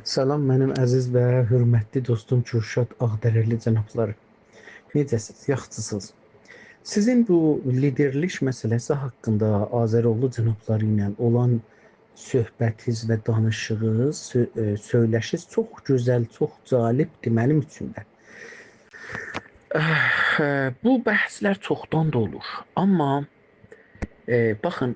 Salam mənim əziz və hörmətli dostum Kürşad Ağdərəli cənabları. Necəsiz? Yaxşısınız? Sizin bu liderlik məsələsi haqqında Azəroğlu cənabları ilə olan söhbətiniz və danışığınız, söyləşiniz çox gözəl, çox calibdir mənim üçün də. Bu bəhslər çoxdan da olur. Amma baxın,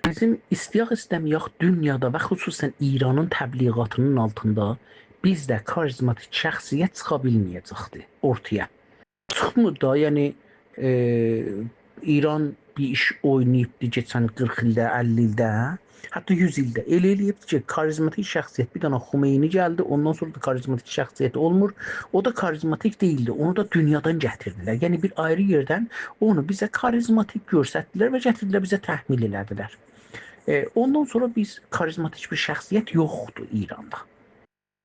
bizim istəyək istəməyək dünyada və xüsusən İranın təbliğatının altında bizdə karizmatik şəxsiyyət çıxa bilməyəcəkdir ortaya. Çıxmır da, yəni İran bir iş oynayıbdı keçən 40 ildə, 50 ildə, hətta 100 ildə. Elə eləyibdi ki, karizmatik şəxsiyyət bir dənə Xümeyni gəldi, ondan sonra da karizmatik şəxsiyyət olmur. O da karizmatik deyildi, onu da dünyadan gətirdilər. Yəni bir ayrı yerdən onu bizə karizmatik göstərdilər və gətirdilər, bizə təhmil elədilər. Ondan sonra biz karizmatik bir şəxsiyyət yoxdur İranda.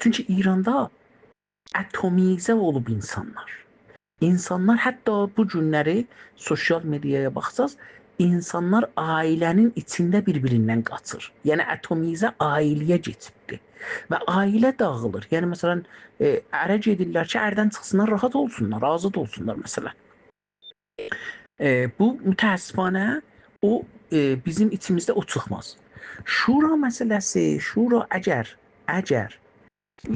Çünki İranda atomizə olub insanlar. İnsanlar hətta bu günləri sosial mediaya baxsaz, insanlar ailənin içində bir-birindən qaçır. Yəni atomizə ailəyə keçibdir və ailə dağılır. Yəni məsələn, ərə gedirlər ki, ərdən çıxsınlar, rahat olsunlar, azad olsunlar məsələn. Bu mütəəssifanə o bizim içimizdə o çıxmaz. Şura məsələsi, şura əgər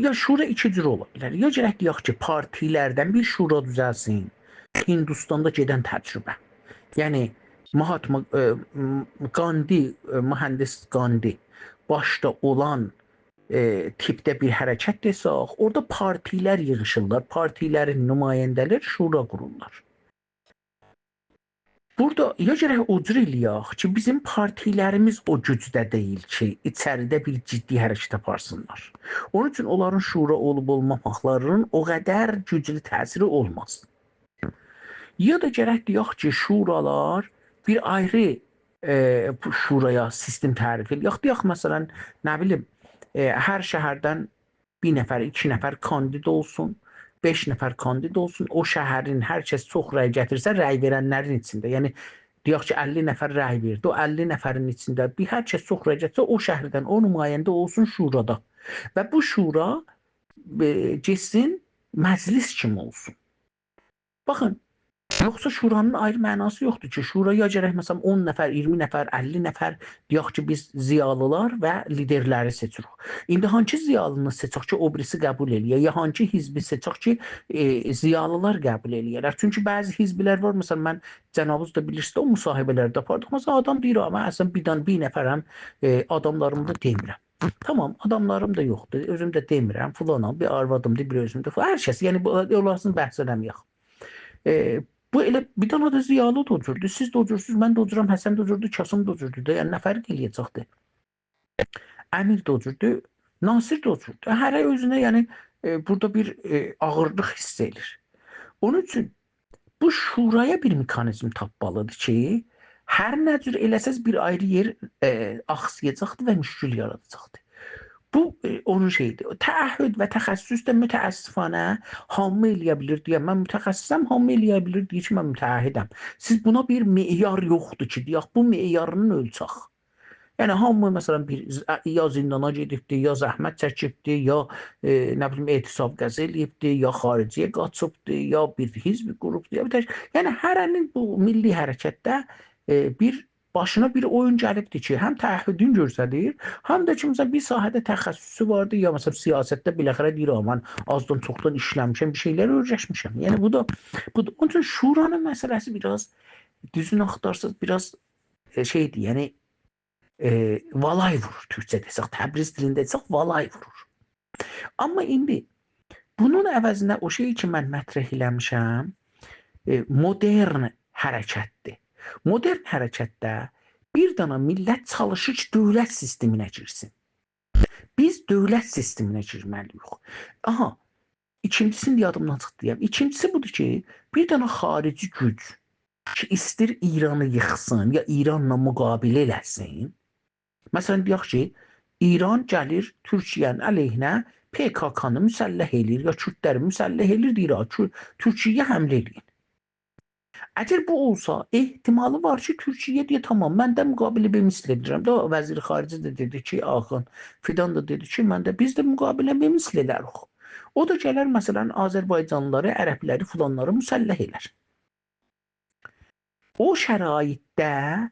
ya şura iki cür ola bilər. Ya gərək deyək ki, partilərdən bir şura düzəlsin. Hindustanda gedən təcrübə. Yəni Mahatma Qandi, mühəndis Qandi başda olan tipdə bir hərəkət desək, orada partilər yığışırlar, partilərin nümayəndələri şura qururlar. Burada ya gərək o cür eləyək ki, bizim partilərimiz o gücdə deyil ki, içəridə bir ciddi hərəkət aparsınlar. Onun üçün onların şura olub olmamaqlarının o qədər güclü təsiri olmaz. Ya da gərək deyək ki, şuralar bir ayrı şuraya sistem tərif eləyək. Deyək, məsələn, nə bilim, hər şəhərdən bir nəfər, iki nəfər kandid olsun, 5 nəfər kandid olsun, o şəhərin hər kəs çox rəy gətirsə, rəy verənlərin içində, yəni deyək ki, 50 nəfər rəy verdi, o 50 nəfərin içində bir hər kəs çox rəy gətirsə, o şəhərdən o nümayəndə olsun şurada. Və bu şura getsin, məclis kimi olsun. Baxın, yoxsa şuranın ayrı mənası yoxdur ki, şura ya gərək məsələn 10 nəfər, 20 nəfər, 50 nəfər deyək ki, biz ziyalılar və liderləri seçirik. İndi hansı ziyalını seçək ki, o birisi qəbul eləyə, ya hansı hizbi seçək ki, ziyalılar qəbul eləyərlər. Çünki bəzi hizblər var, məsələn, mən cənabınız da bilirsiniz, o müsahibələrdə apardıq. Məsələn, adam deyir, mən əslən bir nəfərəm, adamlarımı da demirəm. Tamam, adamlarım da yoxdur, özüm də demirəm, filanam, bir arvadımdır, bir özümdə, hər kəs, yəni olasını bəhs eləməyək. Bu elə bir dənə də ziyalı da o cürdür. Siz də o cürsünüz, mən də o cürəm, Həsən də o cürdür, Kasım da o cürdür. Yəni nə fərq eləyəcəkdir? Əmir də o cürdür, Nasir də o cürdür. Hərə özünə yəni burada bir ağırlıq hiss edir. Onun üçün bu şuraya bir mexanizm tapmalıdır ki, hər nə cür eləsəz bir ayrı yer axsayacaqdır və müşkül yaradacaqdır. Bu onun şeyidir. Təəhhüd və təxəssüs də mütəəssifanə hamı eləyə bilir deyə mən mütəxəssisəm, hamı eləyə bilir deyə ki, mən mütəəhhidəm. Siz buna bir meyar yoxdur ki, deyək bu meyarını ölçək. Yəni hamı məsələn bir ya zindana gedibdir, ya zəhmət çəkibdir, ya nə bilim etisab qəza eləyibdir, ya xariciyə qaçıbdır, ya bir hizb qurubdur, ya bir tək. Yəni hərənin bu milli hərəkətdə bir başına bir oyun gəlibdir ki, həm təəhhüdünü göstərir, həm də ki, məsələn, bir sahədə təxəssüsü vardı, ya məsələn, siyasətdə biləxərə deyir, mən azdan çoxdan işləmişəm, bir şeylər öyrəşmişəm. Yəni, bu da, onun üçün şuranın məsələsi biraz, düzünü axtarsız, biraz şeydir, yəni, valay vurur, türkcə desək, Təbriz dilində desək, valay vurur. Amma indi, bunun əvəzinə o şeyi ki, mən mətrəh eləmişəm, modern hərəkətdir. Modern hərəkətdə bir dana millət çalışır ki, dövlət sisteminə girsin. Biz dövlət sisteminə girməliyik. Aha, ikincisini yadımdan çıxdı deyəm. İkincisi budur ki, bir dana xarici güc ki, istir İranı yıxsın ya İranla müqabilə eləsin. Məsələn, deyək ki, İran gəlir Türkiyənin əleyhinə PKK-nı müsəlləh eləyir ya Kürdləri müsəlləh eləyir, deyir, Türkiyəyə həmlə eləyin. Əgər bu olsa, ehtimalı var ki, Türkiyə deyə tamam, mən də müqavilə bimисl edirəm. Da vəzir xarici də dedi ki, axın, Fidan da dedi ki, mən də biz də müqavilə bimисl edərik. O da gələr məsələn Azərbaycanlıları, ərəbləri, filanları müsəlləh elər. O şəraitdə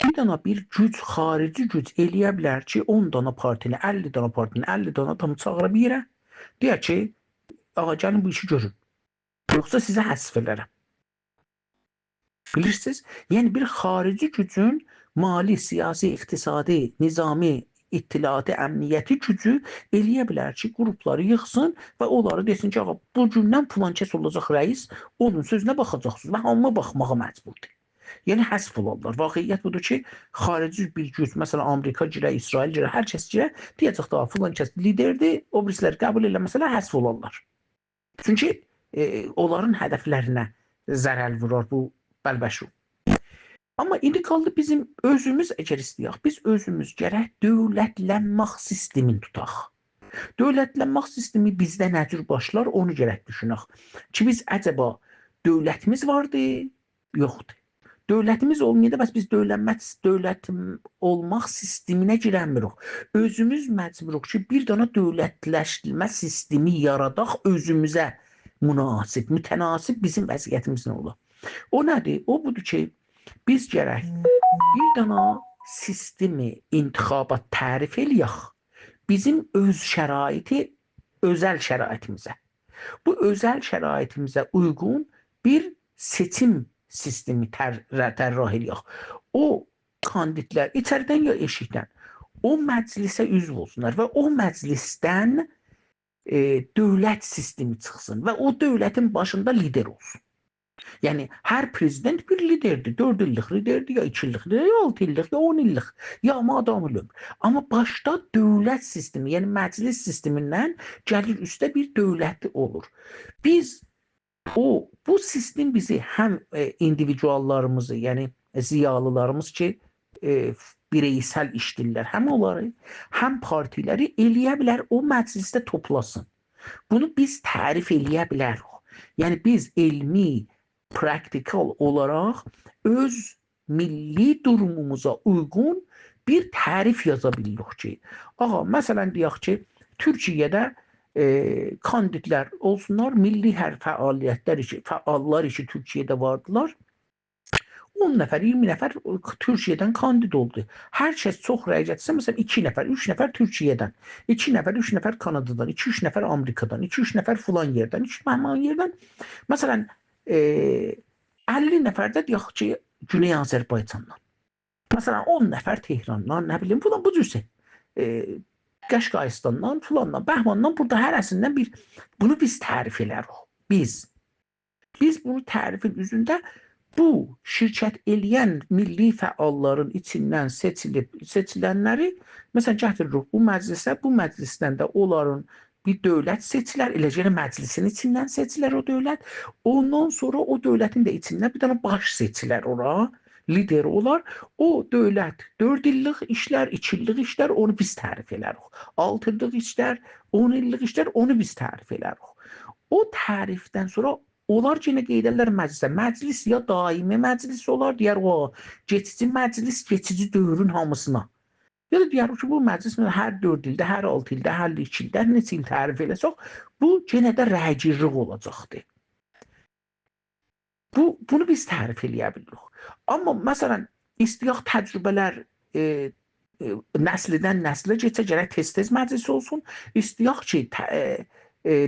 bir dana bir güc, xarici güc eləyə bilər ki, 10 dana partini, 50 dana partini, 50 dana adamı çağıra bir yerə. Deyər ki, ağa gəlin bu işi görün. Yoxsa sizə həsf elərəm. Bilirsiniz? Yəni bir xarici gücün mali, siyasi, iqtisadi, nizami, ittilaati, əmniyyəti gücü eləyə bilər ki, qrupları yığsın və onları desin ki, ağa, bu gündən filan kəs olacaq rəis, onun sözünə baxacaqsınız və hamı baxmağa məcburdur. Yəni həsf olarlar. Vaqiət budur ki, xarici bir güc, məsələn Amerika girə, İsrail girə, hər kəs girə, deyəcək daha filan kəs liderdir, o birislər qəbul eləməsələr həsf olarlar. Çünki onların hədəflərinə zərər vurur bu bəlbəşu. Amma indi qaldı bizim özümüz əgər istəyək, biz özümüz gərək dövlətlənmək sistemini tutaq. Dövlətlənmək sistemi bizdə nə cür başlar, onu gərək düşünək. Ki biz əcəba dövlətimiz vardı, yoxdur. Dövlətimiz olmayanda bəs biz dövlət olmaq sisteminə girəmirik. Özümüz məcburuq ki, bir dana dövlətləşdirmə sistemi yaradaq özümüzə münasib, mütənasib bizim vəziyyətimizlə olar. O nədir? O budur ki, biz gərək bir dana sistemi intixabat tərif eləyək. Bizim öz şəraiti, özəl şəraitimizə. Bu özəl şəraitimizə uyğun bir seçim sistemi tərrah eləyək. O kandidlər içəridən ya eşikdən o məclisə üzv olsunlar və o məclisdən dövlət sistemi çıxsın və o dövlətin başında lider olsun. Yəni hər prezident bir liderdir. 4 illik liderdir, ya 2 illik liderdir, ya 6 illik, ya 10 illik, ya madamül ömür. Amma başda dövlət sistemi, yəni məclis sistemindən gəlir üstə bir dövlət olur. Biz bu sistem bizi həm individuallarımızı, yəni ziyalılarımız ki, bireysel işdirlər, həm onları, həm partiləri eləyə bilər o məclisdə toplasın. Bunu biz tərif eləyə bilərik. Yəni biz elmi, praktikal olaraq öz milli durumumuza uyğun bir tərif yaza bilirik ki, ağa, məsələn deyək ki, Türkiyədə kandidlər olsunlar, milli hər fəaliyyətlər işi, fəallar işi Türkiyədə vardılar. 10 nəfər, 20 nəfər Türkiyədən kandid oldu. Hər kəs çox rəy gətirsə, məsələn 2 nəfər, 3 nəfər Türkiyədən, 2 nəfər, 3 nəfər Kanadadan, 2-3 nəfər Amerikadan, 2-3 nəfər filan yerdən, 3 həmin yerdən. Məsələn, 50 nəfər də deyək ki, Güney Azərbaycandan. Məsələn, 10 nəfər Tehrandan, nə bilim, filan bu cür şey. Qəşqayıstandan, filandan, Bəhmandan, burada hərəsindən bir, bunu biz tərif elərik. Biz bunu tərifin üzündə bu şirkət eləyən milli fəalların içindən seçilib, seçilənləri, məsələn, gətiririk bu məclisə, bu məclisdən də onların bir dövlət seçilər, eləcə də məclisin içindən seçilər o dövlət. Ondan sonra o dövlətin də içindən bir dənə baş seçilər ora, lider olar. O dövlət 4 illik işlər, 2 illik işlər, onu biz tərif elərik. 6 illik işlər, 10 illik işlər, onu biz tərif elərik. O tərifdən sonra onlar yenə qeyd edərlər məclisə. Məclis ya daimi məclis olar, deyər o keçici məclis, keçici dövrün hamısına. Ya da deyər ki, bu məclis hər 4 ildə, hər 6 ildə, hər 2 ildə, neçə il tərif eləsək, bu yenə də rəygirlik olacaqdır. Bunu biz tərif eləyə bilirik. Amma məsələn, istəyək təcrübələr nəslidən nəslə keçə, gərək tez-tez məclis olsun. İstəyək ki,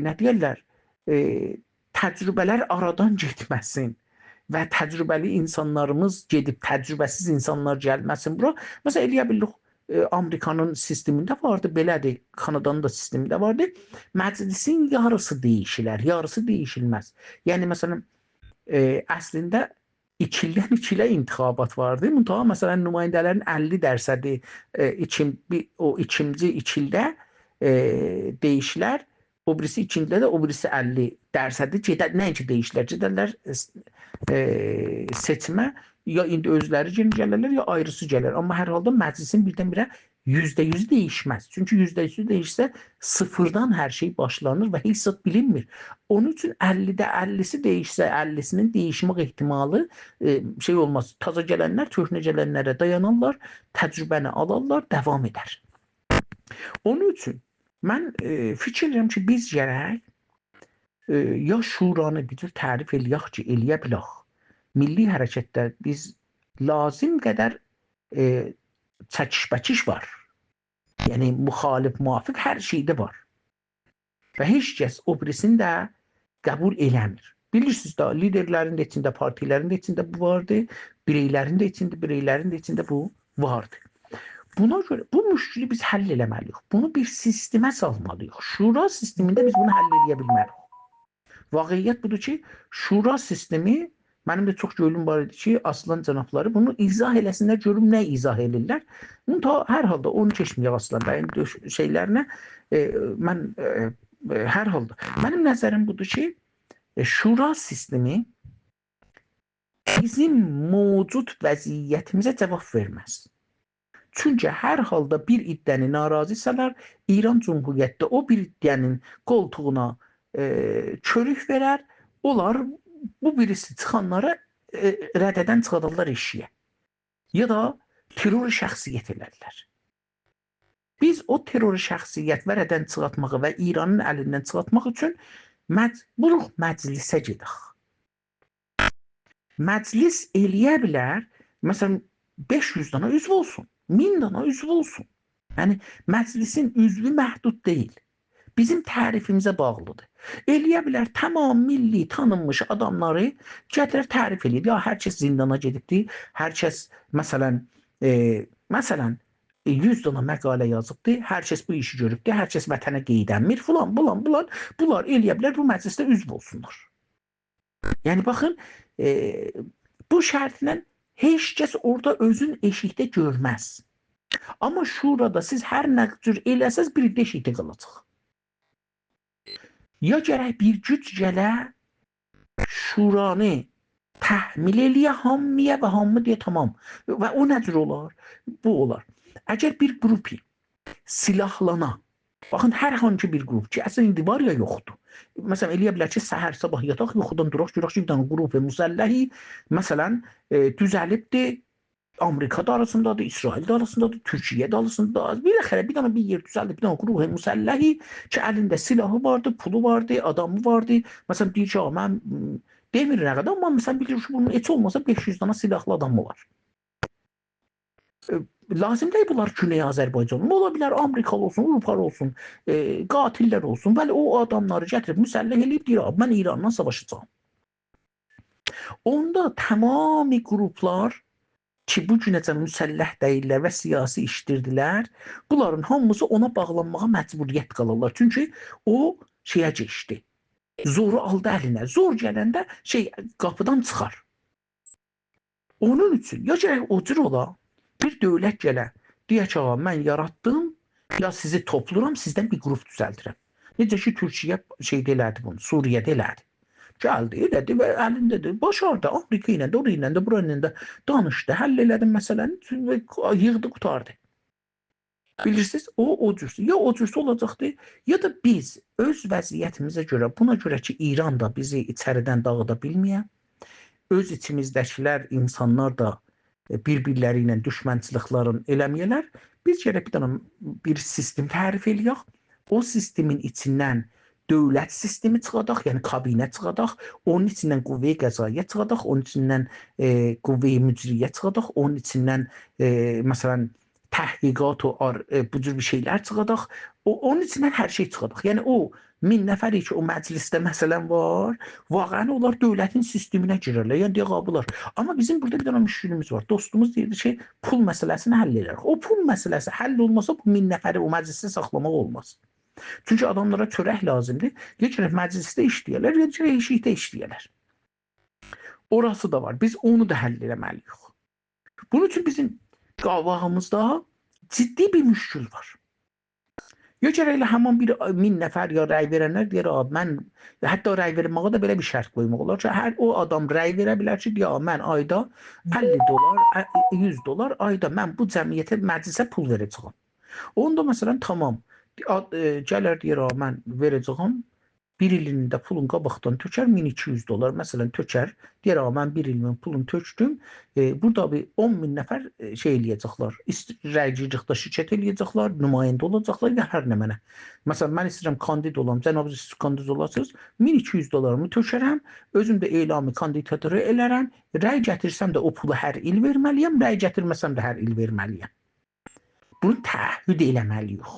nə deyərlər, təcrübələr aradan getməsin və təcrübəli insanlarımız gedib, təcrübəsiz insanlar gəlməsin bura. Məsələn, eləyə bilirik, Amerikanın sistemində vardı, belədir, Kanadanın da sistemində vardı. Məclisin yarısı değişilər, yarısı değişilməz. Yəni, məsələn, əslində 2 ildən 2 ilə intixabat vardı. Muntaha, məsələn, nümayəndələrin 50% o ikinci 2 ildə değişilər, o birisi ikincidə də o birisi 50% gedər, nəinki değişilər, gedərlər seçimə, ya indi özləri gələrlər, ya ayrısı gələr. Amma hər halda məclisin birdən-birə %100 değişməz. Çünki %100 değişsə sıfırdan hər şey başlanır və heç zat bilinmir. Onun üçün 50-də 50-si değişsə, 50-sinin değişmək ehtimalı şey olmaz. Taza gələnlər, köhnə gələnlərə dayanarlar, təcrübəni alarlar, davam edər. Onun üçün mən fikir edirəm ki, biz gərək ya şuranı bir cür tərif eləyək ki, eləyə bilək. Milli hərəkətdə biz lazım qədər çəkiş-bəkiş var. Yəni, müxalif, müvafiq hər şeydə var. Və heç kəs o birisini də qəbul eləmir. Bilirsiniz də, liderlərin də içində, partilərin də içində bu vardı, bireylərin də içində, bireylərin də içində bu vardı. Buna görə bu müşkülü biz həll eləməliyik. Bunu bir sistemə salmalıyıq. Şura sistemində biz bunu həll eləyə bilmərik. Vaqiət budur ki, şura sistemi, mənim də çox görüm var idi ki, Aslan cənabları bunu izah eləsinlər, görüm nə izah eləyirlər. Bunu ta hər halda onu keçməyək Aslan bəyin şeylərinə. Mən hər halda mənim nəzərim budur ki, şura sistemi bizim mövcud vəziyyətimizə cavab verməz. Çünki hər halda bir iddəni narazısılar, İran Cumhuriyyətdə o bir iddənin qoltuğuna körük verər, onlar bu birisi çıxanlara rədədən çıxadarlar eşiyə. Ya da terror şəxsiyyət elədilər. Biz o terror şəxsiyyət və rədən çıxartmağı və İranın əlindən çıxartmaq üçün məcburuq məclisə gedək. Məclis eləyə bilər, məsələn, 500 dana üzv olsun, 1000 dana üzv olsun. Yəni, məclisin üzvü məhdud deyil. Bizim tərifimizə bağlıdır. Eləyə bilər tamam milli tanınmış adamları gətirər tərif eləyir. Ya hər kəs zindana gedibdir, hər kəs məsələn, məsələn 100 dana məqalə yazıbdır, hər kəs bu işi görübdür, hər kəs vətənə qeydənmir, filan, bulan, bulan. Bunlar eləyə bilər bu məclisdə üzv olsunlar. Yəni baxın, bu şərtlə heç kəs orada özün eşikdə görməz. Amma şurada siz hər nə cür eləsəz bir də eşikdə qalacaq. Ya gərək bir güc gələ şuranı təhmil eləyə hamıya və hamı deyə tamam. Və o nə cür olar? Bu olar. Əgər bir qrupi silahlana, baxın hər hansı bir qrup ki, əslində indi var ya yoxdur. Məsələn, eləyə bilər ki, səhər sabah yataq, yuxudan duraq, görək ki, bir dənə qrup müsəlləhi, məsələn, düzəlibdir, Amerika da arasındadır, İsrail də arasındadır, Türkiyə də arasındadır. Biləxərə bir dənə bir yer düzəldi, bir dənə qrup müsəlləhi ki, əlində silahı vardı, pulu vardı, adamı vardı. Məsələn, deyir ki, mən demir nə qədər, amma məsələn, bilir ki, bunun heç olmasa 500 dana silahlı adamı var. Lazım deyil bunlar Güney Azərbaycanlı, ola bilər Amerikalı olsun, Avropalı olsun, qatillər olsun. Bəli, o adamları gətirib müsəlləh eləyib, deyir, mən İranla savaşacağam. Onda tamami qruplar ki, bu günəcən müsəlləh deyirlər və siyasi işdirdilər, bunların hamısı ona bağlanmağa məcburiyyət qalırlar. Çünki o şeyə keçdi, zoru aldı əlinə. Zor gələndə şey qapıdan çıxar. Onun üçün ya gərək o cür ola, bir dövlət gələ, deyə ki, mən yaratdım, ya sizi topluram, sizdən bir qrup düzəldirəm. Necə ki, Türkiyə şeydə elədi bunu, Suriyyədə elədi. Gəldi, elədi və əlindədir. Başardı, Amerika ilə də, oraya ilə də, bura ilə də danışdı, həll elədi məsələni və yığdı, qurtardı. Bilirsiniz, o cürsü. Ya o cürsü olacaqdı, ya da biz öz vəziyyətimizə görə, buna görə ki, İran da bizi içəridən dağıda bilməyə, öz içimizdəkilər, insanlar da bir-birləri ilə düşmənçiliklərin eləməyələr, biz gərək bir dənə bir sistem tərif eləyək. O sistemin içindən dövlət sistemi çıxadaq, yəni kabinə çıxadaq, onun içindən qüvvə-i qəzaiyyə çıxadaq, onun içindən qüvvə-i mücriyə çıxadaq, onun içindən məsələn təhqiqat bu cür bir şeylər çıxadaq, onun içindən hər şey çıxadaq. Yəni o 1000 nəfəri ki, o məclisdə məsələn var, vaqəən onlar dövlətin sisteminə girərlər, yəni deyə qabılar. Amma bizim burada bir dənə müşkülümüz var. Dostumuz deyirdi ki, pul məsələsini həll edərik. O pul məsələsi həll olmasa bu 1000 nəfəri o məclisdə saxlamaq olmaz. Çünki adamlara çörək lazımdır. Ya gərək məclisdə işləyərlər, ya gərək eşikdə işləyərlər. Orası da var. Biz onu da həll eləməliyik. Bunun üçün bizim qabağımızda ciddi bir müşkül var. Ya gərək elə həman bir 1000 nəfər ya rəy verənlər deyir, mən hətta rəy verməyə də belə bir şərt qoymaq olar ki, hər o adam rəy verə bilər ki, deyə mən ayda 50 dolar, 100 dolar ayda mən bu cəmiyyətə, məclisə pul verəcəyəm. Onda məsələn tamam gələr deyir, mən verəcəyəm bir ilində pulun qabaqdan tökər 1200 dolar məsələn tökər. Deyər, mən bir ilimin pulunu tökdüm. Burada bir 10 min nəfər şey eləyəcəklər. Rəycilikdə şirkət eləyəcəklər, nümayəndə olacaqlar ya hər nə mənə. Məsələn, mən istəyirəm kandid olam, cənab siz kandid olasınız, 1200 dolarımı tökərəm, özüm də elamı kandidatörü elərəm. Rəy gətirsəm də o pulu hər il verməliyəm, rəy gətirməsəm də hər il verməliyəm. Bunu təəhhüd eləməliyik.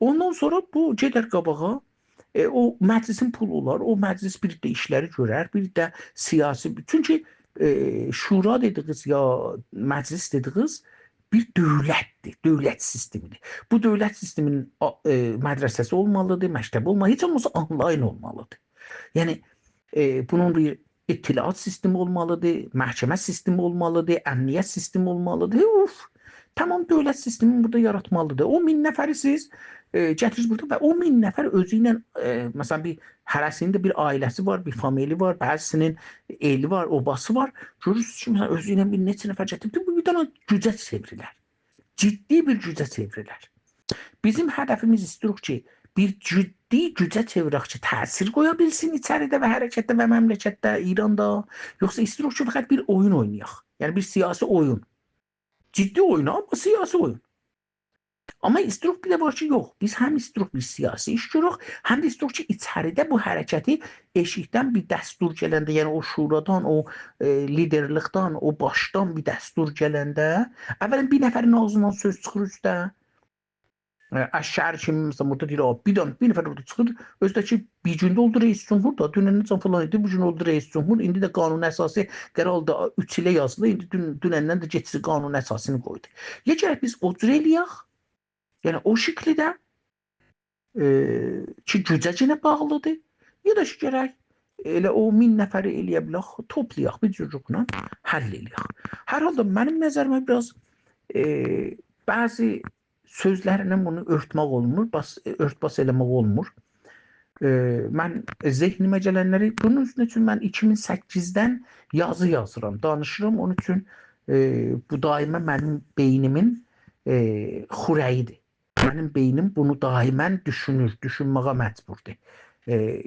Ondan sonra bu gedər qabağa. O məclisin pulu olar, o məclis bir də işləri görər, bir də siyasi. Çünki şura dediyiniz ya məclis dediyiniz bir dövlətdir, dövlət sistemidir. Bu dövlət sisteminin mədrəsəsi olmalıdır, məktəbi olmalıdır, heç olmasa onlayn olmalıdır. Yəni bunun bir ittilaat sistemi olmalıdır, məhkəmə sistemi olmalıdır, əmniyyət sistemi olmalıdır. Uf, tamam dövlət sistemini burada yaratmalıdır. O 1000 nəfəri siz gətirirsiniz burada və o 1000 nəfər özü ilə məsələn bir hərəsinin də bir ailəsi var, bir famili var, bəzisinin eli var, obası var. Görürsünüz ki, məsələn özü ilə bir neçə nəfər gətirib, bu bir dənə gücə çevrilər. Ciddi bir gücə çevrilər. Bizim hədəfimiz istirik ki, bir ciddi gücə çevirək ki, təsir qoya bilsin içəridə və hərəkətdə və məmləkətdə, İranda. Yoxsa istirik ki, fəqət bir oyun oynayaq. Yəni bir siyasi oyun. Ciddi oyun amma siyasi oyun. Amma istirik bir də var ki, yox. Biz həm istirik bir siyasi iş görürük, həm də istirik ki, içəridə bu hərəkəti eşikdən bir dəstur gələndə, yəni o şuradan, o liderlikdən, o başdan bir dəstur gələndə, əvvələn bir nəfərin ağzından söz çıxır üstə. Əşşər kimi məsələn burada deyir, bir nəfər orada çıxır, özü də ki, bir gündə oldu reis cumhur da, dünən necə falan idi, bu gün oldu reis cumhur, indi də qanun əsası qərar oldu 3 ilə yazıldı, indi dünəndən də getsin qanun əsasını qoydu. Ya gərək biz o cür eləyək, yəni o şəkildə ki, gücə yenə bağlıdır, ya da ki, gərək elə o 1000 nəfəri eləyə bilək, toplayaq, bir cürlə həll eləyək. Hər halda mənim nəzərimə biraz bəzi sözlərlə bunu örtmək olmur, örtbas eləmək olmur. Mən zehnimə gələnləri, bunun üçün mən 2008-dən yazı yazıram, danışıram. Onun üçün bu daima mənim beynimin xurəyidir. Mənim beynim bunu daimən düşünür, düşünməyə məcburdur.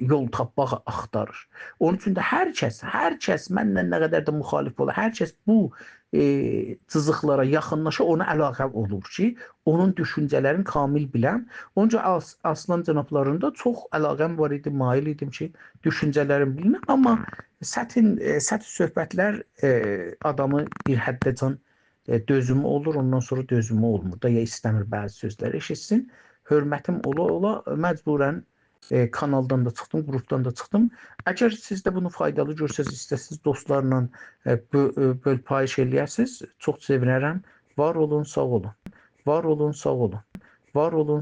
Yol tapmağa axtarır. Onun üçün də hər kəs mənlə nə qədər də müxalif olar, hər kəs bu cızıqlara yaxınlaşa, ona əlaqə olur ki, onun düşüncələrini kamil biləm. Onun üçün Aslan cənablarında çox əlaqəm var idi, mail idim ki, düşüncələrim bilinir. Amma səthi söhbətlər adamı bir həddəcan dözümü olur, ondan sonra dözümü olmur da, ya istəmir bəzi sözləri eşitsin. Hörmətim ola-ola məcburən kanaldan da çıxdım, qrupdan da çıxdım. Əgər siz də bunu faydalı görsəz, istəsiniz dostlarla böl payış eləyəsiniz, çox sevinərəm. Var olun, sağ olun. Var olun, sağ olun. Var olun.